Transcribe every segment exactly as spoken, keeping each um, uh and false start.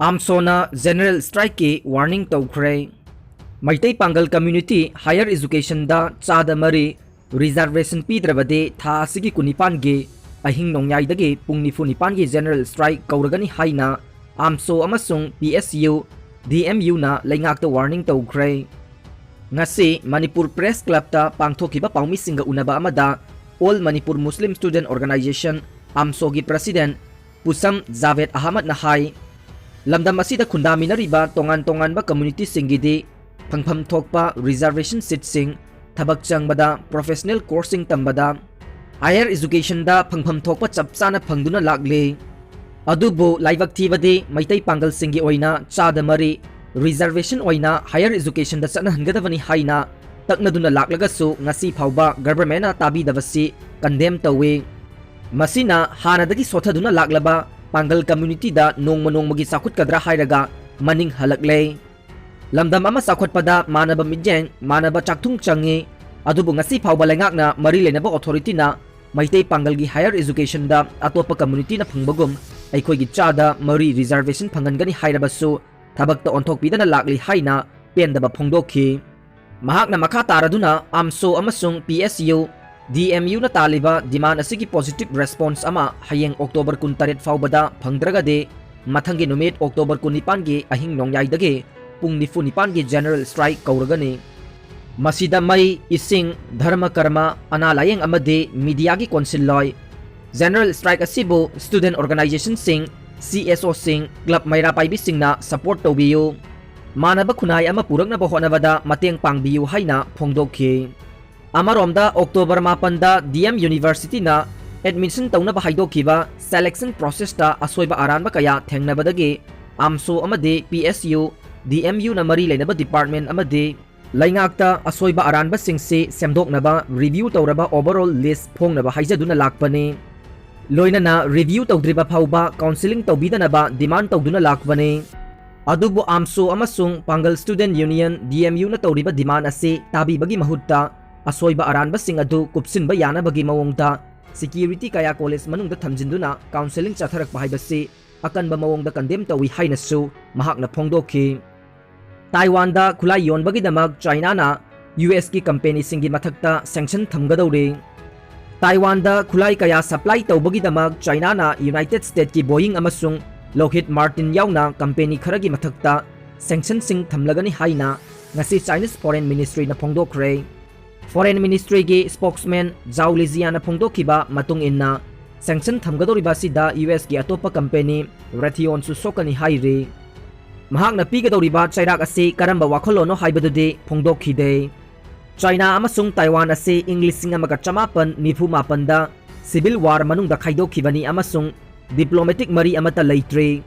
ꯑꯥꯝꯁꯣꯅ general ꯁ꯭ꯇ꯭ꯔꯥꯏꯛꯀꯤ warning ꯇꯧꯈ꯭ꯔꯦ꯫ ꯃꯩꯇꯩ ꯄꯥꯡꯒꯜ community higher ꯑꯦꯖꯨꯀꯦꯁꯟꯗ ꯆꯥꯗ ꯃꯔꯤ ꯔꯤꯖꯥꯔꯕꯦꯁꯟ ꯄꯤꯗ꯭ꯔꯕꯗꯤ ꯊꯥ ꯑꯁꯤꯒꯤ ꯀꯨꯟꯅꯤꯄꯥꯟꯒꯤ ꯑꯍꯤꯡ ꯅꯣꯡꯌꯥꯏꯗꯒꯤ ꯄꯨꯡ ꯅꯤꯐꯨ ꯅꯤꯄꯥꯟꯒꯤ ꯖꯦꯅꯔꯦꯜ ꯁ꯭ꯇ꯭ꯔꯥꯏꯛ ꯀꯧꯔꯒꯅꯤ ꯍꯥꯏꯅ ꯑꯥꯝꯁꯣ ꯑꯃꯁꯨꯡ P S U, D M ꯌꯨꯅ ꯂꯩꯉꯥꯛꯇ ꯋꯥꯔꯅꯤꯡ ꯇꯧꯈ꯭ꯔꯦ꯫ ꯉꯁꯤ ꯃꯅꯤꯄꯨꯔ ꯄ꯭ꯔꯦꯁ ꯀ꯭ꯂꯕꯇ ꯄꯥꯡꯊꯣꯛꯈꯤꯕ ꯄꯥꯎꯃꯤꯁꯤꯡꯒ ꯎꯅꯕ ꯑꯃꯗ all Manipur Muslim student organization, ꯑꯥꯝꯁꯣꯒꯤ ꯄ꯭ꯔꯁꯤꯗꯦꯟꯠ ꯄꯨꯁꯝ ꯖꯥꯚꯦꯗ ꯑꯍꯃꯗꯅ ꯍꯥꯏ, ꯂꯝꯗꯝ ꯑꯁꯤꯗ ꯈꯨꯟꯗꯥꯃꯤꯟꯅꯔꯤꯕ ꯇꯣꯉꯥꯟ ꯇꯣꯉꯥꯟꯕ ꯀꯝꯃ꯭ꯌꯨꯅꯤꯇꯤꯁꯤꯡꯒꯤꯗꯤ ꯐꯪꯐꯝ ꯊꯣꯛꯄ ꯔꯤꯖꯥꯔꯕꯦꯁꯟ ꯁꯤꯠꯁꯤꯡ, ꯊꯕꯛ ꯆꯪꯕꯗ, ꯄ꯭ꯔꯣꯐꯦꯁꯅꯦꯜ ꯀꯣꯔꯁꯁꯤꯡ ꯇꯝꯕꯗ, ꯍꯥꯌꯔ ꯑꯦꯖꯨꯀꯦꯁꯟꯗ ꯐꯪꯐꯝ ꯊꯣꯛꯄ ꯆꯞ ꯆꯥꯅ ꯐꯪꯗꯨꯅ ꯂꯥꯛꯂꯤ꯫ ꯑꯗꯨꯕꯨ ꯂꯥꯏꯕꯛ ꯊꯤꯕꯗꯤ ꯃꯩꯇꯩ ꯄꯥꯡꯒꯜꯁꯤꯡꯒꯤ ꯑꯣꯏꯅ ꯆꯥꯗ ꯃꯔꯤ ꯔꯤꯖꯥꯔꯕꯦꯁꯟ ꯑꯣꯏꯅ ꯍꯥꯌꯔ ꯑꯦꯖꯨꯀꯦꯁꯟꯗ ꯆꯠꯅꯍꯟꯒꯗꯕꯅꯤ ꯍꯥꯏꯅ ꯇꯛꯅꯗꯨꯅ ꯂꯥꯛꯂꯒꯁꯨ ꯉꯁꯤ ꯐꯥꯎꯕ ꯒꯚꯔꯟꯃꯦꯟꯠꯅ ꯇꯥꯕꯤꯗꯕꯁꯤ ꯀꯟꯗꯦꯝ ꯇꯧꯏ꯫ ꯃꯁꯤꯅ ꯍꯥꯟꯅꯗꯒꯤ ꯁꯣꯠꯊꯗꯨꯅ ꯂꯥꯛꯂꯕ ꯄꯥꯡꯒꯜ ꯀꯝꯃ꯭ꯌꯨꯅꯤꯇꯤꯗ ꯅꯣꯡꯃ ꯅꯣꯡꯃꯒꯤ ꯆꯥꯎꯈꯠꯀꯗ꯭ꯔꯥ ꯍꯥꯏꯔꯒ ꯃꯅꯤꯡ ꯍꯜꯂꯛꯂꯦ꯫ ꯂꯝꯗꯝ ꯑꯃ ꯆꯥꯎꯈꯠꯄꯗ ꯃꯥꯟꯅꯕ ꯃꯤꯠꯌꯦꯡ, ꯃꯥꯟꯅꯕ ꯆꯥꯛꯊꯨꯡ ꯆꯪꯏ꯫ ꯑꯗꯨꯕꯨ ꯉꯁꯤ ꯐꯥꯎꯕ ꯂꯩꯉꯥꯛꯅ ꯃꯔꯤ ꯂꯩꯅꯕ ꯑꯣꯊꯣꯔꯤꯇꯤꯅ ꯃꯩꯇꯩ ꯄꯥꯡꯒꯜꯒꯤ ꯍꯥꯌꯔ ꯑꯦꯖꯨꯀꯦꯁꯟꯗ ꯑꯇꯣꯞꯄ ꯀꯝꯃ꯭ꯌꯨꯅꯤꯇꯤꯅ ꯐꯪꯕꯒꯨꯝ ꯑꯩꯈꯣꯏꯒꯤ ꯆꯥꯗ ꯃꯔꯤ ꯔꯤꯖꯥꯔꯕꯦꯁꯟ ꯐꯪꯍꯟꯒꯅꯤ ꯍꯥꯏꯔꯕꯁꯨ ꯊꯕꯛꯇ ꯑꯣꯟꯊꯣꯛꯄꯤꯗꯅ ꯂꯥꯛꯂꯤ ꯍꯥꯏꯅ ꯄꯦꯟꯗꯕ ꯐꯣꯡꯗꯣꯛꯈꯤ꯫ ꯃꯍꯥꯛꯅ ꯃꯈꯥ ꯇꯥꯔꯗꯨꯅ ꯑꯥꯝꯁꯣ ꯑꯃꯁꯨꯡ P S U, D M ꯌꯨꯅ ꯇꯥꯜꯂꯤꯕ ꯗꯤꯃꯥꯟ ꯑꯁꯤꯒꯤ ꯄꯣꯖꯤꯇꯤꯚ ꯔꯦꯁꯄꯣꯟꯁ ꯑꯃ ꯍꯌꯦꯡ ꯑꯣꯛꯇꯣꯕꯔ ꯀꯨꯟꯇꯔꯦꯠ ꯐꯥꯎꯕꯗ ꯐꯪꯗ꯭ꯔꯒꯗꯤ ꯃꯊꯪꯒꯤ ꯅꯨꯃꯤꯠ ꯑꯣꯛꯇꯣꯕꯔ ꯀꯨꯟꯅꯤꯄꯥꯟꯒꯤ ꯑꯍꯤꯡ ꯅꯣꯡꯌꯥꯏꯗꯒꯤ ꯄꯨꯡ ꯅꯤꯐꯨ ꯅꯤꯄꯥꯟꯒꯤ ꯖꯦꯅꯔꯦꯜ ꯁ꯭ꯇ꯭ꯔꯥꯏꯛ ꯀꯧꯔꯒꯅꯤ꯫ ꯃꯁꯤꯗ ꯃꯩ, ꯏꯁꯤꯡ, ꯙꯔꯃ ꯀꯔꯃ, ꯑꯅꯥ ꯂꯥꯌꯦꯡ ꯑꯃꯗꯤ ꯃꯤꯗꯤꯌꯥꯒꯤ ꯀꯣꯟꯁꯤꯜꯂꯣꯏ꯫ ꯖꯦꯅꯔꯦꯜ ꯁ꯭ꯇ꯭ꯔꯥꯏꯛ ꯑꯁꯤꯕꯨ student ꯑꯣꯔꯒꯅꯥꯏꯖꯦꯁꯟꯁꯤꯡ, C S ꯑꯣꯁꯤꯡ, club ꯃꯩꯔꯥ ꯄꯥꯏꯕꯤꯁꯤꯡꯅ support ꯇꯧꯕꯤꯌꯨ꯫ ꯃꯥꯟꯅꯕ ꯈꯨꯟꯅꯥꯏ ꯑꯃ ꯄꯨꯔꯛꯅꯕ ꯍꯣꯠꯅꯕꯗ ꯃꯇꯦꯡ ꯄꯥꯡꯕꯤꯌꯨ ꯍꯥꯏꯅ ꯐꯣꯡꯗꯣꯛꯈꯤ꯫ ꯑꯃꯔꯣꯝꯗ ꯑꯣꯛꯇꯣꯕꯔ ꯃꯥꯄꯟꯗ ꯗꯤ ꯑꯦꯝ ꯌꯨꯅꯤꯚꯔꯁꯤꯇꯤꯅ ꯑꯦꯗꯃꯤꯁꯟ ꯇꯧꯅꯕ ꯍꯥꯏꯗꯣꯛꯈꯤꯕ ꯁꯦꯂꯦꯛꯁꯟ ꯄ꯭ꯔꯣꯁꯦꯁꯇ ꯑꯁꯣꯏꯕ ꯑꯔꯥꯟꯕ ꯀꯌꯥ ꯊꯦꯡꯅꯕꯗꯒꯤ ꯑꯥꯝꯁꯣ ꯑꯃꯗꯤ ꯄꯤ ꯑꯦꯁ ꯌꯨ, ꯗꯤ ꯑꯦꯝ ꯌꯨꯅ ꯃꯔꯤ ꯂꯩꯅꯕ ꯗꯤꯄꯥꯔꯠꯃꯦꯟꯠ ꯑꯃꯗꯤ ꯂꯩꯉꯥꯛꯇ ꯑꯁꯣꯏꯕ ꯑꯔꯥꯟꯕꯁꯤꯡꯁꯤ ꯁꯦꯝꯗꯣꯛꯅꯕ ꯔꯤꯚ꯭ꯌꯨ ꯇꯧꯔꯕ ꯑꯣꯚꯔꯑꯣꯜ ꯂꯤꯁ꯭ꯠ ꯐꯣꯡꯅꯕ ꯍꯥꯏꯖꯗꯨꯅ ꯂꯥꯛꯄꯅꯤ꯫ ꯂꯣꯏꯅꯅ ꯔꯤꯚ꯭ꯌꯨ ꯇꯧꯗ꯭ꯔꯤꯕ ꯐꯥꯎꯕ ꯀꯥꯎꯟꯁꯤꯂꯤꯡ ꯇꯧꯕꯤꯗꯅꯕ ꯗꯤꯃꯥꯟ ꯇꯧꯗꯨꯅ ꯂꯥꯛꯄꯅꯤ꯫ ꯑꯗꯨꯕꯨ ꯑꯥꯝꯁꯣ ꯑꯃꯁꯨꯡ ꯄꯥꯡꯒꯜ ꯁ꯭ꯇꯨꯗꯦꯟꯠ ꯌꯨꯅꯤꯌꯟ, ꯗꯤ ꯑꯦꯝ ꯌꯨꯅ ꯇꯧꯔꯤꯕ ꯗꯤꯃꯥꯟ ꯑꯁꯤ ꯇꯥꯕꯤꯕꯒꯤ ꯃꯍꯨꯠꯇ ꯑꯁꯣꯏꯕ ꯑꯔꯥꯟꯕꯁꯤꯡ ꯑꯗꯨ ꯀꯨꯞꯁꯤꯟꯕ ꯌꯥꯅꯕꯒꯤ ꯃꯑꯣꯡꯗ ꯁꯦꯀ꯭ꯌꯨꯔꯤꯇꯤ ꯀꯌꯥ ꯀꯣꯂꯦꯖ ꯃꯅꯨꯡꯗ ꯊꯝꯖꯤꯟꯗꯨꯅ ꯀꯥꯎꯟꯁꯦꯂꯤꯡ ꯆꯠꯊꯔꯛꯄ ꯍꯥꯏꯕꯁꯤ ꯑꯀꯟꯕ ꯃꯑꯣꯡꯗ condemn ꯇꯧꯏ ꯍꯥꯏꯅꯁꯨ ꯃꯍꯥꯛꯅ ꯐꯣꯡꯗꯣꯛꯈꯤ꯫ ꯇꯥꯏꯋꯥꯟꯗ ꯈꯨꯠꯂꯥꯏ ꯌꯣꯟꯕꯒꯤꯗꯃꯛ ꯆꯥꯏꯅꯥꯅ ꯌꯨ ꯑꯦꯁꯀꯤ ꯀꯝꯄꯦꯅꯤꯁꯤꯡꯒꯤ ꯃꯊꯛꯇ sanction ꯊꯝꯒꯗꯧꯔꯤ꯫ ꯇꯥꯏꯋꯥꯟꯗ ꯈꯨꯠꯂꯥꯏ ꯀꯌꯥ supply ꯇꯧꯕꯒꯤꯗꯃꯛ ꯆꯥꯏꯅꯥꯅ ꯌꯨꯅꯥꯏꯇꯦꯗ ꯁ꯭ꯇꯦꯠꯀꯤ ꯕꯣꯌꯤꯡ ꯑꯃꯁꯨꯡ ꯂꯣꯛꯍꯤꯗ ꯃꯥꯔꯇꯤꯟ ꯌꯥꯎꯅ ꯀꯝꯄꯦꯅꯤ ꯈꯔꯒꯤ ꯃꯊꯛꯇ sanctionꯁꯤꯡ ꯊꯝꯂꯒꯅꯤ ꯍꯥꯏꯅ ꯉꯁꯤ Chinese Foreign Ministryꯅ ꯐꯣꯡꯗꯣꯛꯈ꯭ꯔꯦ꯫ Foreign Ministryꯒꯤ spokesman ꯖꯥꯎ ꯂꯤꯖꯤꯌꯥꯅ ꯐꯣꯡꯗꯣꯛꯈꯤꯕ ꯃꯇꯨꯡ ꯏꯟꯅ, sanction ꯊꯝꯒꯗꯧꯔꯤꯕ ꯑꯁꯤꯗ ꯌꯨ ꯑꯦꯁꯀꯤ ꯑꯇꯣꯞꯄ ꯀꯝꯄꯦꯅꯤ Raytheonꯁꯨ ꯁꯣꯛꯀꯅꯤ ꯍꯥꯏꯔꯤ꯫ ꯃꯍꯥꯛꯅ ꯄꯤꯒꯗꯧꯔꯤꯕ ꯆꯩꯔꯥꯛ ꯑꯁꯤ ꯀꯔꯝꯕ ꯋꯥꯈꯜꯂꯣꯟꯅꯣ ꯍꯥꯏꯕꯗꯨꯗꯤ ꯐꯣꯡꯗꯣꯛꯈꯤꯗꯦ꯫ ꯆꯥꯏꯅꯥ ꯑꯃꯁꯨꯡ ꯇꯥꯏꯋꯥꯟ ꯑꯁꯤ ꯏꯪ ꯂꯤꯁꯤꯡ ꯑꯃꯒ ꯆꯃꯥꯄꯟ ꯅꯤꯐꯨ ꯃꯥꯄꯟꯗ civil war ꯃꯅꯨꯡꯗ ꯈꯥꯏꯗꯣꯛꯈꯤꯕꯅꯤ ꯑꯃꯁꯨꯡ diplomatic ꯃꯔꯤ ꯑꯃꯠꯇ ꯂꯩꯇ꯭ꯔꯤ꯫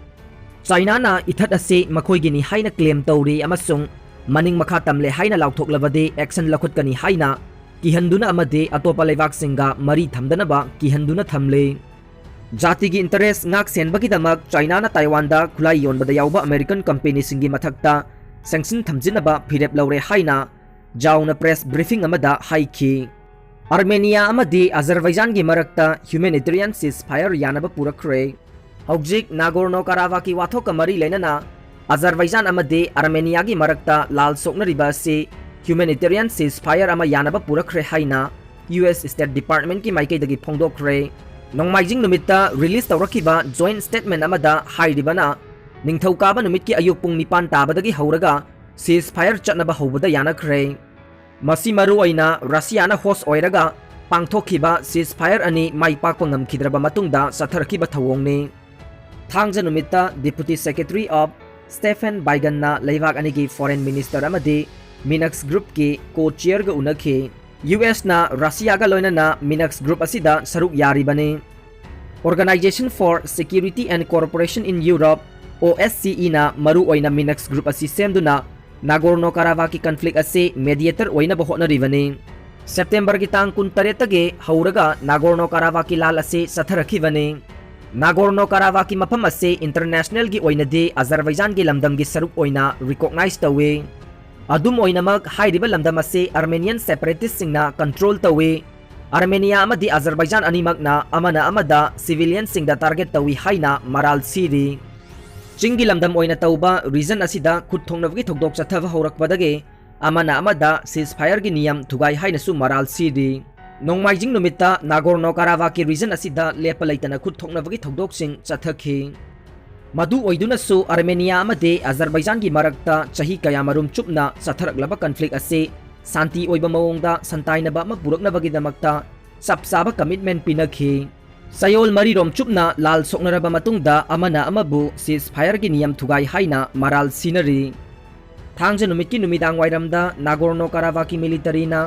ꯆꯥꯏꯅꯥꯅ ꯏꯊꯠ ꯑꯁꯤ ꯃꯈꯣꯏꯒꯤꯅꯤ ꯍꯥꯏꯅ claim ꯇꯧꯔꯤ ꯑꯃꯁꯨꯡ ꯃꯅꯤꯡ ꯃꯈꯥ ꯇꯝꯂꯦ ꯍꯥꯏꯅ ꯂꯥꯎꯊꯣꯛꯂꯕꯗꯤ action ꯂꯧꯈꯠꯀꯅꯤ ꯍꯥꯏꯅ ꯀꯤꯍꯟꯗꯨꯅ ꯑꯃꯗꯤ ꯑꯇꯣꯞꯄ ꯂꯩꯕꯥꯛꯁꯤꯡꯒ ꯃꯔꯤ ꯊꯝꯗꯅꯕ ꯀꯤꯍꯟꯗꯨꯅ ꯊꯝꯂꯤ꯫ ꯖꯥꯇꯤꯒꯤ interest ꯉꯥꯛ ꯁꯦꯟꯕꯒꯤꯗꯃꯛ ꯆꯥꯏꯅꯥꯅ ꯇꯥꯏꯋꯥꯟꯗ ꯈꯨꯠꯂꯥꯏ ꯌꯣꯟꯕꯗ ꯌꯥꯎꯕ American ꯀꯝꯄꯦꯅꯤꯁꯤꯡꯒꯤ ꯃꯊꯛꯇ sanction ꯊꯝꯖꯤꯟꯅꯕ ꯐꯤꯔꯦꯞ ꯂꯧꯔꯦ ꯍꯥꯏꯅ ꯖꯥꯎꯅ press briefing ꯑꯃꯗ ꯍꯥꯏꯈꯤ꯫ ꯑꯥꯔꯃꯦꯅꯤꯌꯥ ꯑꯃꯗꯤ ꯑꯖꯔꯕꯩꯖꯥꯟꯒꯤ ꯃꯔꯛꯇ humanitarian ceasefire ꯌꯥꯅꯕ ꯄꯨꯔꯛꯈ꯭ꯔꯦ꯫ ꯍꯧꯖꯤꯛ ꯅꯥꯒꯣꯔꯅꯣ ꯀꯥꯔꯥꯕꯥꯛꯀꯤ ꯋꯥꯊꯣꯛꯀ ꯃꯔꯤ ꯂꯩꯅꯅ ꯑꯖꯔꯕꯩꯖꯥꯟ ꯑꯃꯗꯤ ꯑꯥꯔꯃꯦꯅꯤꯌꯥꯒꯤ ꯃꯔꯛꯇ ꯂꯥꯜ ꯁꯣꯛꯅꯔꯤꯕ ꯑꯁꯤ humanitarian ceasefire ꯑꯃ ꯌꯥꯅꯕ ꯄꯨꯔꯛꯈ꯭ꯔꯦ ꯍꯥꯏꯅ ꯌꯨ ꯑꯦꯁ State Departmentꯀꯤ ꯃꯥꯏꯀꯩꯗꯒꯤ ꯐꯣꯡꯗꯣꯛꯈ꯭ꯔꯦ꯫ ꯅꯣꯡꯃꯥꯏꯖꯤꯡ ꯅꯨꯃꯤꯠꯇ release ꯇꯧꯔꯛꯈꯤꯕ joint statement ꯑꯃꯗ ꯍꯥꯏꯔꯤꯕꯅ, ꯅꯤꯡꯊꯧꯀꯥꯕ ꯅꯨꯃꯤꯠꯀꯤ ꯑꯌꯨꯛ ꯄꯨꯡ ꯅꯤꯄꯥꯟ ꯇꯥꯕꯗꯒꯤ ꯍꯧꯔꯒ ceasefire ꯆꯠꯅꯕ ꯍꯧꯕꯗ ꯌꯥꯅꯈ꯭ꯔꯦ꯫ ꯃꯁꯤ ꯃꯔꯨ ꯑꯣꯏꯅ ꯔꯁꯤꯌꯥꯅ host ꯑꯣꯏꯔꯒ ꯄꯥꯡꯊꯣꯛꯈꯤꯕ ceasefire ꯑꯅꯤ ꯃꯥꯏ ꯄꯥꯛꯄ ꯉꯝꯈꯤꯗ꯭ꯔꯕ ꯃꯇꯨꯡꯗ ꯆꯠꯊꯔꯛꯈꯤꯕ ꯊꯧꯑꯣꯡꯅꯤ꯫ ꯊꯥꯡꯖ ꯅꯨꯃꯤꯠꯇ Deputy Secretary of Stephen Biegunꯅ ꯂꯩꯕꯥꯛ ꯑꯅꯤꯒꯤ Foreign Minister ꯑꯃꯗꯤ Minsk Groupꯀꯤ co-chairꯒ ꯎꯅꯈꯤ꯫ ꯌꯨ ꯑꯦꯁꯅ ꯔꯁꯤꯌꯥꯒ ꯂꯣꯏꯅꯅ Minsk Group ꯑꯁꯤꯗ ꯁꯔꯨꯛ ꯌꯥꯔꯤꯕꯅꯤ꯫ Organisation for Security and Cooperation in Europe, OSCEꯅ ꯃꯔꯨ ꯑꯣꯏꯅ Minsk Group ꯑꯁꯤ ꯁꯦꯝꯗꯨꯅ ꯅꯥꯒꯣꯔꯅꯣ ꯀꯥꯔꯥꯕꯥꯛꯀꯤ conflict ꯑꯁꯤ mediator ꯑꯣꯏꯅꯕ ꯍꯣꯠꯅꯔꯤꯕꯅꯤ꯫ ꯁꯦꯞꯇꯦꯝꯕꯔꯒꯤ ꯇꯥꯡ ꯀꯨꯟꯇꯔꯦꯠꯇꯒꯤ ꯍꯧꯔꯒ ꯅꯥꯒꯣꯔꯅꯣ ꯀꯥꯔꯥꯕꯥꯛꯀꯤ ꯂꯥꯜ ꯑꯁꯤ ꯆꯠꯊꯔꯛꯈꯤꯕꯅꯤ꯫ ꯅꯥꯒꯣꯔꯅꯣ ꯀꯥꯔꯥꯕꯥꯛꯀꯤ ꯃꯐꯝ ꯑꯁꯤ internationalꯒꯤ ꯑꯣꯏꯅꯗꯤ ꯑꯖꯔꯕꯩꯖꯥꯟꯒꯤ ꯂꯝꯗꯝꯒꯤ ꯁꯔꯨꯛ ꯑꯣꯏꯅ recognize ꯇꯧꯏ꯫ ꯑꯗꯨꯝ ꯑꯣꯏꯅꯃꯛ, ꯍꯥꯏꯔꯤꯕ ꯂꯝꯗꯝ ꯑꯁꯤ Armenian separatistꯁꯤꯡꯅ control ꯇꯧꯏ꯫ ꯑꯥꯔꯃꯦꯅꯤꯌꯥ ꯑꯃꯗꯤ ꯑꯖꯔꯕꯥꯏꯖꯥꯟ ꯑꯅꯤꯃꯛꯅ ꯑꯃꯅ ꯑꯃꯗ civilianꯁꯤꯡꯗ target ꯇꯧꯏ ꯍꯥꯏꯅ ꯃꯔꯥꯜ ꯁꯤꯔꯤ꯫ ꯆꯤꯡꯒꯤ ꯂꯝꯗꯝ ꯑꯣꯏꯅ ꯇꯧꯕ region ꯑꯁꯤꯗ ꯈꯨꯠ ꯊꯣꯛꯅꯕꯒꯤ ꯊꯧꯗꯣꯛ ꯆꯠꯊꯕ ꯍꯧꯔꯛꯄꯗꯒꯤ ꯑꯃꯅ ꯑꯃꯗ ceasefireꯒꯤ ꯅꯤꯌꯝ ꯊꯨꯒꯥꯏ ꯍꯥꯏꯅꯁꯨ ꯃꯔꯥꯜ ꯁꯤꯔꯤ꯫ ꯅꯣꯡꯃꯥꯏꯖꯤꯡ ꯅꯨꯃꯤꯠꯇ ꯅꯥꯒꯣꯔꯅꯣ ꯀꯥꯔꯥꯕꯥꯛꯀꯤ region ꯑꯁꯤꯗ ꯂꯦꯞꯄ ꯂꯩꯇꯅ ꯈꯨꯠ ꯊꯣꯛꯅꯕꯒꯤ ꯊꯧꯗꯣꯛꯁꯤꯡ ꯆꯠꯊꯈꯤ꯫ ꯃꯗꯨ ꯑꯣꯏꯗꯨꯅꯁꯨ ꯑꯥꯔꯃꯦꯅꯤꯌꯥ ꯑꯃꯗꯤ ꯑꯖꯔꯕꯥꯏꯖꯥꯟꯒꯤ ꯃꯔꯛꯇ ꯆꯍꯤ ꯀꯌꯥꯃꯔꯨꯝ ꯆꯨꯞꯅ ꯆꯠꯊꯔꯛꯂꯕ conflict ꯑꯁꯤ ꯁꯥꯟꯇꯤ ꯑꯣꯏꯕ ꯃꯑꯣꯡꯗ ꯁꯟꯇꯥꯏꯅꯕ ꯑꯃ ꯄꯨꯔꯛꯅꯕꯒꯤꯗꯃꯛꯇ ꯆꯞ ꯆꯥꯕ commitment ꯄꯤꯅꯈꯤ꯫ ꯆꯌꯣꯜ ꯃꯔꯤꯔꯣꯝ ꯆꯨꯞꯅ ꯂꯥꯜ ꯁꯣꯛꯅꯔꯕ ꯃꯇꯨꯡꯗ ꯑꯃꯅ ꯑꯃꯕꯨ ceasefireꯒꯤ ꯅꯤꯌꯝ ꯊꯨꯒꯥꯏ ꯍꯥꯏꯅ ꯃꯔꯥꯜ ꯁꯤꯅꯔꯤ꯫ ꯊꯥꯡꯖ ꯅꯨꯃꯤꯠꯀꯤ ꯅꯨꯃꯤꯗꯥꯡ ꯋꯥꯏꯔꯝꯗ ꯅꯥꯒꯣꯔꯅꯣ ꯀꯥꯔꯥꯕꯥꯛꯀꯤ militaryꯅ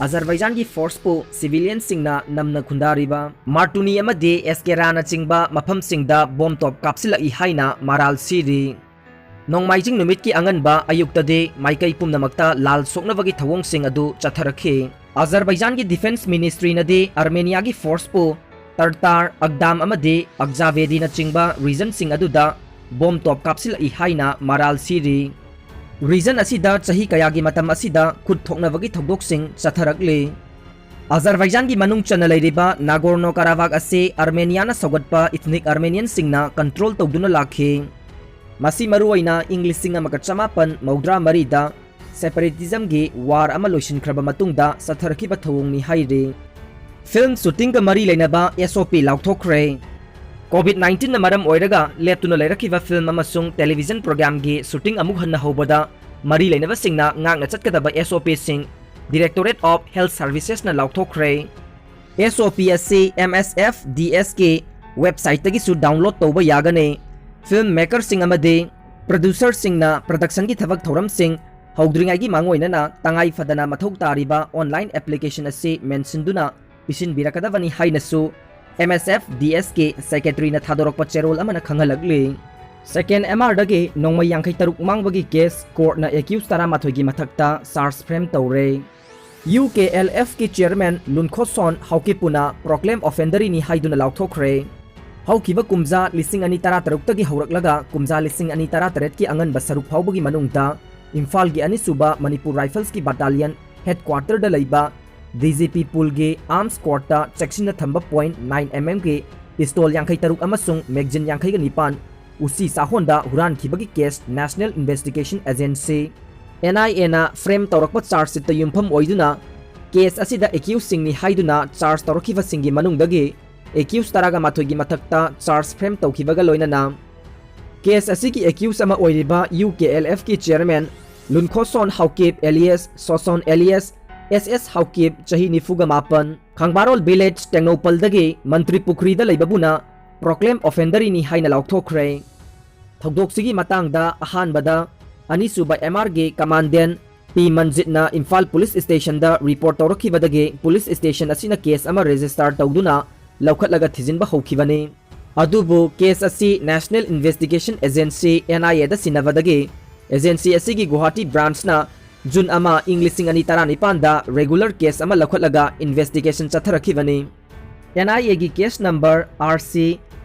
ꯑꯖꯔꯕꯥꯏꯖꯥꯟꯒꯤ forceꯄꯨ civilianꯁꯤꯡꯅ ꯅꯝꯅ ꯈꯨꯟꯗꯥꯔꯤꯕ ꯃꯥꯔꯇꯨꯅꯤ ꯑꯃꯗꯤ ꯑꯦꯁꯀꯦꯔꯥꯅꯆꯤꯡꯕ ꯃꯐꯝꯁꯤꯡꯗ bomb ꯇꯣꯞ ꯀꯥꯞꯁꯤꯜꯂꯛꯏ ꯍꯥꯏꯅ ꯃꯔꯥꯜ ꯁꯤꯔꯤ꯫ ꯅꯣꯡꯃꯥꯏꯖꯤꯡ ꯅꯨꯃꯤꯠꯀꯤ ꯑꯉꯟꯕ ꯑꯌꯨꯛꯇꯗꯤ ꯃꯥꯏꯀꯩ ꯄꯨꯝꯅꯃꯛꯇ ꯂꯥꯜ ꯁꯣꯛꯅꯕꯒꯤ ꯊꯧꯑꯣꯡꯁꯤꯡ ꯑꯗꯨ ꯆꯠꯊꯔꯛꯈꯤ꯫ ꯑꯖꯔꯕꯥꯏꯖꯥꯟꯒꯤ defence ministryꯅꯗꯤ ꯑꯥꯔꯃꯦꯅꯤꯌꯥꯒꯤ forceꯄꯨ ꯇꯔꯇꯥꯔ, ꯑꯛꯗꯥꯝ ꯑꯃꯗꯤ ꯑꯛꯖꯥꯕꯦꯗꯤꯅꯆꯤꯡꯕ regionꯁꯤꯡ ꯑꯗꯨꯗ bomb ꯇꯣꯞ ꯀꯥꯞꯁꯤꯜꯂꯛꯏ ꯍꯥꯏꯅ ꯃꯔꯥꯜ ꯁꯤꯔꯤ꯫ Region ꯑꯁꯤꯗ ꯆꯍꯤ ꯀꯌꯥꯒꯤ ꯃꯇꯝ ꯑꯁꯤꯗ ꯈꯨꯠ ꯊꯣꯛꯅꯕꯒꯤ ꯊꯧꯗꯣꯛꯁꯤꯡ ꯆꯠꯊꯔꯛꯂꯤ꯫ ꯑꯖꯔꯕꯥꯏꯖꯥꯟꯒꯤ ꯃꯅꯨꯡ ꯆꯟꯅ ꯂꯩꯔꯤꯕ ꯅꯥꯒꯣꯔꯅꯣ ꯀꯥꯔꯥꯕꯥꯛ ꯑꯁꯤ ꯑꯥꯔꯃꯦꯅꯤꯌꯥꯅ ꯁꯧꯒꯠꯄ ethnic ꯑꯥꯔꯃꯦꯅꯤꯌꯟꯁꯤꯡꯅ control ꯇꯧꯗꯨꯅ ꯂꯥꯛꯈꯤ꯫ ꯃꯁꯤ ꯃꯔꯨꯑꯣꯏꯅ ꯏꯪ ꯂꯤꯁꯤꯡ ꯑꯃꯒ ꯆꯃꯥꯄꯟ ꯃꯧꯗ꯭ꯔꯥ ꯃꯔꯤꯗ separatismꯒꯤ war ꯑꯃ ꯂꯣꯏꯁꯤꯟꯈ꯭ꯔꯕ ꯃꯇꯨꯡꯗ ꯆꯠꯊꯔꯛꯈꯤꯕ ꯊꯧꯑꯣꯡꯅꯤ ꯍꯥꯏꯔꯤ꯫ Film shootingꯒ ꯃꯔꯤ ꯂꯩꯅꯕ SOP ꯂꯥꯎꯊꯣꯛꯈ꯭ꯔꯦ꯫ COVID nineteenꯅ ꯃꯔꯝ ꯑꯣꯏꯔꯒ ꯂꯦꯞꯇꯨꯅ ꯂꯩꯔꯛꯈꯤꯕ film ꯑꯃꯁꯨꯡ television programꯒꯤ shooting ꯑꯃꯨꯛ ꯍꯟꯅ ꯍꯧꯕꯗ ꯃꯔꯤ ꯂꯩꯅꯕꯁꯤꯡꯅ ꯉꯥꯛꯅ ꯆꯠꯀꯗꯕ SOPꯁꯤꯡ Directorate of Health Servicesꯅ ꯂꯥꯎꯊꯣꯛꯈ꯭ꯔꯦ꯫ SOP ꯑꯁꯤ MSFDSꯀꯤ websiteꯇꯒꯤꯁꯨ download ꯇꯧꯕ ꯌꯥꯒꯅꯤ꯫ Film makerꯁꯤꯡ ꯑꯃꯗꯤ producerꯁꯤꯡꯅ productionꯒꯤ ꯊꯕꯛ ꯊꯧꯔꯝꯁꯤꯡ ꯍꯧꯗ꯭ꯔꯤꯉꯩꯒꯤ ꯃꯥꯡꯑꯣꯏꯅꯅ ꯇꯉꯥꯏ ꯐꯗꯅ ꯃꯊꯧ ꯇꯥꯔꯤꯕ online application ꯑꯁꯤ ꯃꯦꯟꯁꯤꯟꯗꯨꯅ ꯄꯤꯁꯤꯟꯕꯤꯔꯛꯀꯗꯕꯅꯤ ꯍꯥꯏꯅꯁꯨ MSFDSꯀꯤ secretaryꯅ ꯊꯥꯗꯣꯔꯛꯄ ꯆꯦꯔꯣꯜ ꯑꯃꯅ ꯈꯪꯍꯜꯂꯛꯂꯤ꯫ Second MRꯗꯒꯤ ꯅꯣꯡꯃꯩ ꯌꯥꯡꯈꯩ ꯇꯔꯨꯛ ꯃꯥꯡꯕꯒꯤ case courtꯅ accused ꯇꯔꯥꯃꯥꯊꯣꯏꯒꯤ ꯃꯊꯛꯇ charge frame ꯇꯧꯔꯦ꯫ UKLFꯀꯤ chairman ꯂꯨꯟꯈꯣꯁꯣꯟ ꯍꯥꯎꯀꯤꯄꯨꯅ proclaim offenderꯅꯤ ꯍꯥꯏꯗꯨꯅ ꯂꯥꯎꯊꯣꯛꯈ꯭ꯔꯦ꯫ ꯍꯧꯈꯤꯕ ꯀꯨꯝꯖꯥ ꯂꯤꯁꯤꯡ ꯑꯅꯤ ꯇꯔꯥꯇꯔꯨꯛꯇꯒꯤ ꯍꯧꯔꯛꯂꯒ ꯀꯨꯝꯖꯥ ꯂꯤꯁꯤꯡ ꯑꯅꯤ ꯇꯔꯥꯇꯔꯦꯠꯀꯤ ꯑꯉꯟꯕ ꯁꯔꯨꯛ ꯐꯥꯎꯕꯒꯤ ꯃꯅꯨꯡꯗ ꯏꯝꯐꯥꯜꯒꯤ ꯑꯅꯤꯁꯨꯕ ꯃꯅꯤꯄꯨꯔ Riflesꯀꯤ battalion headquarterꯗ ꯂꯩꯕ ꯗꯤ ꯖꯤ ꯄꯤ ꯄꯨꯜꯒꯤ ꯑꯥꯔꯝꯁ ꯀꯣꯔꯠꯇ ꯆꯦꯛꯁꯤꯟꯅ ꯊꯝꯕ ꯄꯣꯏꯟꯠ ꯅꯥꯏꯟ ꯑꯦꯝ ꯑꯦꯝꯒꯤ ꯄꯤꯁꯇꯣꯜ ꯌꯥꯡꯈꯩ ꯇꯔꯨꯛ ꯑꯃꯁꯨꯡ ꯃꯦꯒꯖꯤꯟ ꯌꯥꯡꯈꯩꯒ ꯅꯤꯄꯥꯟ ꯎꯆꯤ ꯆꯥꯍꯣꯟꯗ ꯍꯨꯔꯥꯟꯈꯤꯕꯒꯤ case national investigation agency, N I ꯑꯦꯅ ꯐ꯭ꯔꯦꯝ ꯇꯧꯔꯛꯄ ꯆꯥꯔꯖ ꯁꯤꯠꯇ ꯌꯨꯝꯐꯝ ꯑꯣꯏꯗꯨꯅ ꯀꯦꯁ ꯑꯁꯤꯗ ꯑꯦꯀ꯭ꯌꯨꯁꯁꯤꯡꯅꯤ ꯍꯥꯏꯗꯨꯅ ꯆꯥꯔꯖ ꯇꯧꯔꯛꯈꯤꯕꯁꯤꯡꯒꯤ ꯃꯅꯨꯡꯗꯒꯤ ꯑꯦꯀ꯭ꯌꯨꯁ ꯇꯔꯥꯒ ꯃꯥꯊꯣꯏꯒꯤ ꯃꯊꯛꯇ ꯆꯥꯔꯖ ꯐ꯭ꯔꯦꯝ ꯇꯧꯈꯤꯕꯒ ꯂꯣꯏꯅꯅ ꯀꯦꯁ ꯑꯁꯤꯒꯤ ꯑꯦꯀ꯭ꯌꯨꯁ ꯑꯃ ꯑꯣꯏꯔꯤꯕ ꯌꯨ ꯀꯦ ꯑꯦꯜ ꯑꯦꯐꯀꯤ ꯆꯤꯌꯔꯃꯦꯟ ꯂꯨꯟꯈꯣꯁꯣꯟ ꯍꯥꯎꯀꯤꯞ ꯑꯦꯂꯤꯌꯥꯁ ꯁꯣꯁꯣꯟ ꯑꯦꯂꯤꯌꯥꯁ ꯑꯦꯁ ꯑꯦꯁ ꯍꯥꯎꯀꯤꯞ ꯆꯍꯤ ꯅꯤꯐꯨꯒ ꯃꯥꯄꯟ ꯈꯥꯡꯕꯥꯔꯣꯜ ꯚꯤꯂꯦꯖ ꯇꯦꯡꯅꯧꯄꯜꯗꯒꯤ ꯃꯟꯇ꯭ꯔꯤ ꯄꯨꯈ꯭ꯔꯤꯗ ꯂꯩꯕꯕꯨꯅ ꯄ꯭ꯔꯣꯀ꯭ꯂꯦꯝ ꯑꯣꯐꯦꯟꯗꯔꯤꯅꯤ ꯍꯥꯏꯅ ꯂꯥꯎꯊꯣꯛꯈ꯭ꯔꯦ꯫ ꯊꯧꯗꯣꯛꯁꯤꯒꯤ ꯃꯇꯥꯡꯗ ꯑꯍꯥꯟꯕꯗ ꯑꯅꯤꯁꯨꯕ ꯑꯦꯝ ꯑꯥꯔꯒꯤ ꯀꯃꯥꯟꯗꯦꯟ ꯄꯤ ꯃꯟꯖꯤꯠꯅ ꯏꯝꯐꯥꯜ ꯄꯨꯂꯤꯁ ꯁ꯭ꯇꯦꯁꯟꯗ ꯔꯤꯄꯣꯔꯠ ꯇꯧꯔꯛꯈꯤꯕꯗꯒꯤ ꯄꯨꯂꯤꯁ ꯁ꯭ꯇꯦꯁꯟ ꯑꯁꯤꯅ ꯀꯦꯁ ꯑꯃ ꯔꯦꯖꯤꯁꯇꯥꯔ ꯇꯧꯗꯨꯅ ꯂꯧꯈꯠꯂꯒ ꯊꯤꯖꯤꯟꯕ ꯍꯧꯈꯤꯕꯅꯤ꯫ ꯑꯗꯨꯕꯨ ꯀꯦꯁ ꯑꯁꯤ national investigation agency, N I ꯑꯦꯗ ꯁꯤꯟꯅꯕꯗꯒꯤ ꯑꯦꯖꯦꯟꯁꯤ ꯑꯁꯤꯒꯤ ꯒꯨꯋꯥꯍꯥꯇꯤ ꯕ꯭ꯔꯥꯟꯆꯅ ꯖꯨꯟ ꯑꯃ, ꯏꯪ ꯂꯤꯁꯤꯡ ꯑꯅꯤ ꯇꯔꯥꯅꯤꯄꯥꯟꯗ ꯔꯦꯒꯨꯂꯔ ꯀꯦꯁ ꯑꯃ ꯂꯧꯈꯠꯂꯒ ꯏꯟꯚꯦꯁꯇꯤꯒꯦꯁꯟ ꯆꯠꯊꯔꯛꯈꯤꯕꯅꯤ꯫ ꯑꯦꯟ ꯑꯥꯏ ꯑꯦꯒꯤ case number R C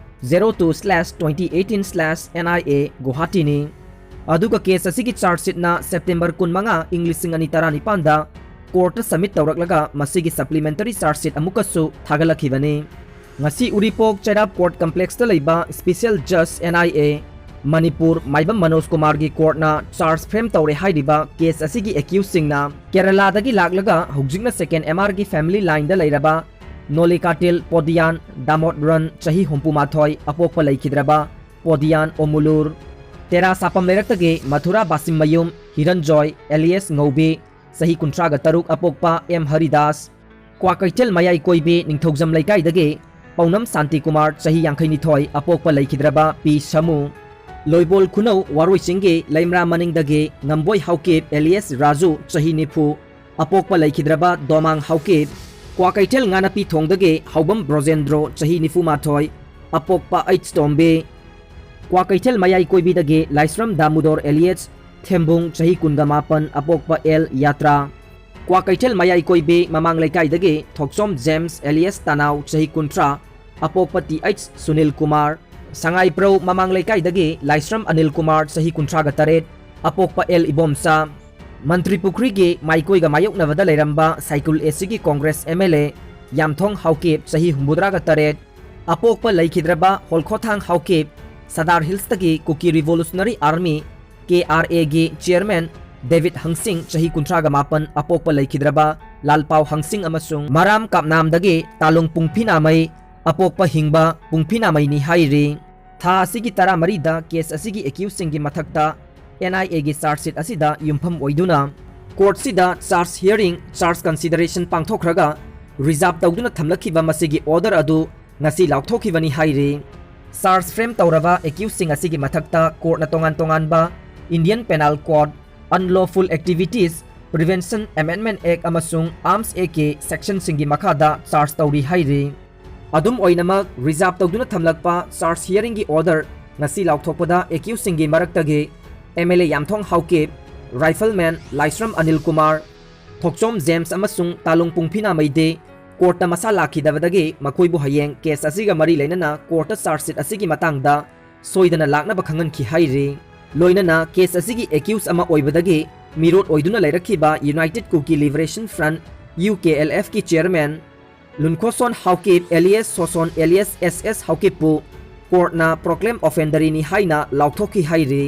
zero two slash twenty eighteen slash N I A ꯒꯨꯋꯥꯍꯥꯇꯤꯅꯤ꯫ ꯑꯗꯨꯒ ꯀꯦꯁ ꯑꯁꯤꯒꯤ ꯆꯥꯔꯖ ꯁꯤꯠꯅ ꯁꯦꯞꯇꯦꯝꯕꯔ ꯀꯨꯟꯃꯉꯥ, ꯏꯪ ꯂꯤꯁꯤꯡ ꯑꯅꯤ ꯇꯔꯥꯅꯤꯄꯥꯟꯗ ꯀꯣꯔꯠꯇ ꯁꯕꯃꯤꯠ ꯇꯧꯔꯛꯂꯒ ꯃꯁꯤꯒꯤ ꯁꯄ꯭ꯂꯤꯃꯦꯟꯇꯔꯤ ꯆꯥꯔꯖ ꯁꯤꯠ ꯑꯃꯨꯛꯀꯁꯨ ꯊꯥꯒꯠꯂꯛꯈꯤꯕꯅꯤ꯫ ꯉꯁꯤ ꯎꯔꯤꯄꯣꯛ ꯆꯩꯔꯥꯞ ꯀꯣꯔꯠ ꯀꯝꯄ꯭ꯂꯦꯛꯁꯇ ꯂꯩꯕ ꯁ꯭ꯄꯤꯁꯦꯜ ꯖꯖ, N I A, Manipur, Maibam Manoj ꯀꯨꯃꯥꯔꯒꯤ ꯀꯣꯔꯠꯅ ꯆꯥꯔꯖ ꯐ꯭ꯔꯦꯝ ꯇꯧꯔꯦ ꯍꯥꯏꯔꯤꯕ ꯀꯦꯁ ꯑꯁꯤꯒꯤ ꯑꯦꯀ꯭ꯌꯨꯁꯁꯤꯡꯅ ꯀꯦꯔꯂꯥꯗꯒꯤ ꯂꯥꯛꯂꯒ ꯍꯧꯖꯤꯛꯅ ꯁꯦꯀꯦꯟ ꯑꯦꯝ ꯑꯥꯔꯒꯤ ꯐꯦꯃꯤꯂꯤ ꯂꯥꯏꯟꯗ ꯂꯩꯔꯕ ꯅꯣꯂꯤꯀꯥꯇꯤꯜ ꯄꯣꯗꯤꯌꯥꯟ ꯗꯥꯃꯣꯗꯔꯟ, ꯆꯍꯤ ꯍꯨꯝꯐꯨ ꯃꯥꯊꯣꯏ, ꯑꯄꯣꯛꯄ ꯂꯩꯈꯤꯗ꯭ꯔꯕ ꯄꯣꯗꯤꯌꯥꯟ ꯑꯣꯃꯨꯂꯨꯔ, ꯇꯦꯔꯥ ꯁꯥꯄꯝ ꯂꯩꯔꯛꯇꯒꯤ ꯃꯊꯨꯔꯥ ꯕꯥꯁꯤꯝꯃꯌꯨꯝ ꯍꯤꯔꯟꯖꯣꯏ ꯑꯦꯂꯤꯌꯥꯁ ꯉꯧꯕꯤ, ꯆꯍꯤ ꯀꯨꯟꯊ꯭ꯔꯥꯒ ꯇꯔꯨꯛ, ꯑꯄꯣꯛꯄ ꯑꯦꯝ ꯍꯔꯤꯗꯥꯁ, ꯀ꯭ꯋꯥꯀꯩꯊꯦꯜ ꯃꯌꯥꯏ ꯀꯣꯏꯕꯤ ꯅꯤꯡꯊꯧꯖꯝ ꯂꯩꯀꯥꯏꯗꯒꯤ ꯄꯧꯅꯝ ꯁꯥꯟꯇꯤꯀꯨꯃꯥꯔ, ꯆꯍꯤ ꯌꯥꯡꯈꯩꯅꯤꯊꯣꯏ, ꯑꯄꯣꯛꯄ ꯂꯩꯈꯤꯗ꯭ꯔꯕ ꯄꯤ ꯁꯃꯨ, ꯂꯣꯏꯕꯣꯜ ꯈꯨꯅꯧ ꯋꯥꯔꯣꯏꯆꯤꯡꯒꯤ ꯂꯩꯃꯔꯥ ꯃꯅꯤꯡꯗꯒꯤ ꯉꯝꯕꯣꯏ ꯍꯥꯎꯀꯤꯞ ꯑꯦꯂꯤꯌꯥꯁ ꯔꯥꯖꯨ, ꯆꯍꯤ ꯅꯤꯐꯨ, ꯑꯄꯣꯛꯄ ꯂꯩꯈꯤꯗ꯭ꯔꯕ ꯗꯣꯃꯥꯡ ꯍꯥꯎꯀꯤꯞ, ꯀ꯭ꯋꯥꯀꯩꯊꯦꯜ ꯉꯥꯅꯄꯤ ꯊꯣꯡꯗꯒꯤ ꯍꯥꯎꯕꯝ ꯕ꯭ꯔꯣꯖꯦꯟꯗ꯭ꯔꯣ, ꯆꯍꯤ ꯅꯤꯐꯨ ꯃꯥꯊꯣꯏ, ꯑꯄꯣꯛꯄ ꯑꯩꯆ ꯇꯣꯝꯕꯤ, ꯀ꯭ꯋꯥꯀꯩꯊꯦꯜ ꯃꯌꯥꯏ ꯀꯣꯏꯕꯤꯗꯒꯤ ꯂꯥꯏꯁ꯭ꯔꯝ ꯗꯥꯃꯨꯗꯣꯔ ꯑꯦꯂꯤꯌꯥꯁ ꯊꯦꯝꯕꯨꯡ, ꯆꯍꯤ ꯀꯨꯟꯒ ꯃꯥꯄꯟ, ꯑꯄꯣꯛꯄ ꯑꯦꯜ ꯌꯥꯇ꯭ꯔꯥ, ꯀ꯭ꯋꯥꯀꯩꯊꯦꯜ ꯃꯌꯥꯏ ꯀꯣꯏꯕꯤ ꯃꯃꯥꯡ ꯂꯩꯀꯥꯏꯗꯒꯤ ꯊꯣꯛꯆꯣꯝ ꯖꯦꯝꯁ ꯑꯦꯂꯤꯌꯥꯁ ꯇꯅꯥꯎ, ꯆꯍꯤ ꯀꯨꯟꯊ꯭ꯔꯥ, ꯑꯄꯣꯛꯄ ꯇꯤ ꯑꯩꯆ ꯁꯨꯅꯤꯜ ꯀꯨꯃꯥꯔ, ꯁꯉꯥꯏꯄ꯭ꯔꯧ ꯃꯃꯥꯡ ꯂꯩꯀꯥꯏꯗꯒꯤ ꯂꯥꯏꯁ꯭ꯔꯝ ꯑꯅꯤꯜ ꯀꯨꯃꯥꯔ, ꯆꯍꯤ ꯀꯨꯟꯊ꯭ꯔꯥꯒ ꯇꯔꯦꯠ, ꯑꯄꯣꯛꯄ ꯑꯦꯜ ꯏꯕꯣꯝꯆꯥ, ꯃꯟꯇ꯭ꯔꯤ ꯄꯨꯈ꯭ꯔꯤꯒꯤ ꯃꯥꯏꯀꯣꯏꯒ ꯃꯥꯌꯣꯛꯅꯕꯗ ꯂꯩꯔꯝꯕ ꯁꯥꯏꯀꯨꯜ ꯑꯦꯁꯤꯒꯤ Congress M L A Yamthong Haokip, ꯆꯍꯤ ꯍꯨꯝꯐꯨꯇꯔꯥꯒ ꯇꯔꯦꯠ, ꯑꯄꯣꯛꯄ ꯂꯩꯈꯤꯗ꯭ꯔꯕ ꯍꯣꯜꯈꯣꯊꯥꯡ ꯍꯥꯎꯀꯤꯞ, ꯁꯗꯥꯔ ꯍꯤꯜꯁꯇꯒꯤ ꯀꯨꯀꯤ ꯔꯤꯚꯣꯂꯨꯁꯅꯔꯤ ꯑꯥꯔꯃꯤ, ꯀꯦ ꯑꯥꯔ ꯑꯦꯒꯤ ꯆꯤꯌꯔꯃꯦꯟ ꯗꯦꯕꯤꯠ ꯍꯪꯁꯤꯡ, ꯆꯍꯤ ꯀꯨꯟꯊ꯭ꯔꯥꯒ ꯃꯥꯄꯟ, ꯑꯄꯣꯛꯄ ꯂꯩꯈꯤꯗ꯭ꯔꯕ ꯂꯥꯜꯄꯥꯎ ꯍꯪꯁꯤꯡ ꯑꯃꯁꯨꯡ ꯃꯔꯥꯝ ꯀꯥꯞꯅꯥꯝꯗꯒꯤ ꯇꯥꯂꯨꯡ ꯄꯨꯡꯐꯤꯅꯥꯃꯩ, ꯑꯄꯣꯛꯄ ꯍꯤꯡꯕ ꯄꯨꯡꯐꯤꯅꯥꯃꯩꯅꯤ ꯍꯥꯏꯔꯤ꯫ ꯊꯥ ꯑꯁꯤꯒꯤ ꯇꯔꯥꯃꯔꯤꯗ ꯀꯦꯁ ꯑꯁꯤꯒꯤ ꯑꯦꯀ꯭ꯌꯨꯁꯁꯤꯡꯒꯤ ꯃꯊꯛꯇ ꯑꯦꯟ ꯑꯥꯏ ꯑꯦꯒꯤ ꯆꯥꯔꯖ ꯁꯤꯠ ꯑꯁꯤꯗ ꯌꯨꯝꯐꯝ ꯑꯣꯏꯗꯨꯅ ꯀꯣꯔꯠꯁꯤꯗ ꯆꯥꯔꯖ ꯍꯤꯌꯔꯤꯡ, ꯆꯥꯔꯖ ꯀꯟꯁꯤꯗꯔꯦꯁꯟ ꯄꯥꯡꯊꯣꯛꯈ꯭ꯔꯒ ꯔꯤꯖꯥꯔꯚ ꯇꯧꯗꯨꯅ ꯊꯝꯂꯛꯈꯤꯕ ꯃꯁꯤꯒꯤ ꯑꯣꯔꯗꯔ ꯑꯗꯨ ꯉꯁꯤ ꯂꯥꯎꯊꯣꯛꯈꯤꯕꯅꯤ ꯍꯥꯏꯔꯤ꯫ ꯆꯥꯔꯖ ꯐ꯭ꯔꯦꯝ ꯇꯧꯔꯕ ꯑꯦꯀ꯭ꯌꯨꯁꯁꯤꯡ ꯑꯁꯤꯒꯤ ꯃꯊꯛꯇ ꯀꯣꯔꯠꯅ ꯇꯣꯉꯥꯟ ꯇꯣꯉꯥꯟꯕ Indian Penal Code, Unlawful Activities Prevention Amendment Act ꯑꯃꯁꯨꯡ ꯑꯥꯔꯝꯁ ꯑꯦꯛꯀꯤ ꯁꯦꯛꯁꯟꯁꯤꯡꯒꯤ ꯃꯈꯥꯗ ꯆꯥꯔꯖ ꯇꯧꯔꯤ ꯍꯥꯏꯔꯤ꯫ ꯑꯗꯨꯝ ꯑꯣꯏꯅꯃꯛ, ꯔꯤꯖꯥꯔꯚ ꯇꯧꯗꯨꯅ ꯊꯝꯂꯛꯄ ꯆꯥꯔꯖ ꯍꯤꯌꯔꯤꯡꯒꯤ ꯑꯣꯔꯗꯔ ꯉꯁꯤ ꯂꯥꯎꯊꯣꯛꯄꯗ ꯑꯦꯀ꯭ꯌꯨꯁꯁꯤꯡꯒꯤ ꯃꯔꯛꯇꯒꯤ M L A Yamthong Haokip, rifleman Laishram Anil Kumar, Thokchom James ꯑꯃꯁꯨꯡ ꯇꯥꯂꯨꯡ ꯄꯨꯡꯐꯤꯅꯥꯃꯩꯗꯤ ꯀꯣꯔꯠꯇ ꯃꯁꯥ ꯂꯥꯛꯈꯤꯗꯕꯗꯒꯤ ꯃꯈꯣꯏꯕꯨ ꯍꯌꯦꯡ ꯀꯦꯁ ꯑꯁꯤꯒ ꯃꯔꯤ ꯂꯩꯅꯅ ꯀꯣꯔꯠꯇ ꯆꯥꯔꯖ ꯁꯤꯠ ꯑꯁꯤꯒꯤ ꯃꯇꯥꯡꯗ ꯁꯣꯏꯗꯅ ꯂꯥꯛꯅꯕ ꯈꯪꯍꯟꯈꯤ ꯍꯥꯏꯔꯤ꯫ ꯂꯣꯏꯅꯅ ꯀꯦꯁ ꯑꯁꯤꯒꯤ ꯑꯦꯀ꯭ꯌꯨꯁ ꯑꯃ ꯑꯣꯏꯕꯗꯒꯤ ꯃꯤꯔꯣꯠ ꯑꯣꯏꯗꯨꯅ ꯂꯩꯔꯛꯈꯤꯕ United Kuki Liberation Front, U K L ꯑꯦꯐꯀꯤ chairman Lunkhoson Haokip alias Soson alias S S ꯍꯥꯎꯀꯤꯞꯄꯨ ꯀꯣꯔꯠꯅ ꯄ꯭ꯔꯣꯀ꯭ꯂꯦꯝ ꯑꯣꯐꯦꯟꯗꯔꯤꯅꯤ ꯍꯥꯏꯅ ꯂꯥꯎꯊꯣꯛꯈꯤ ꯍꯥꯏꯔꯤ꯫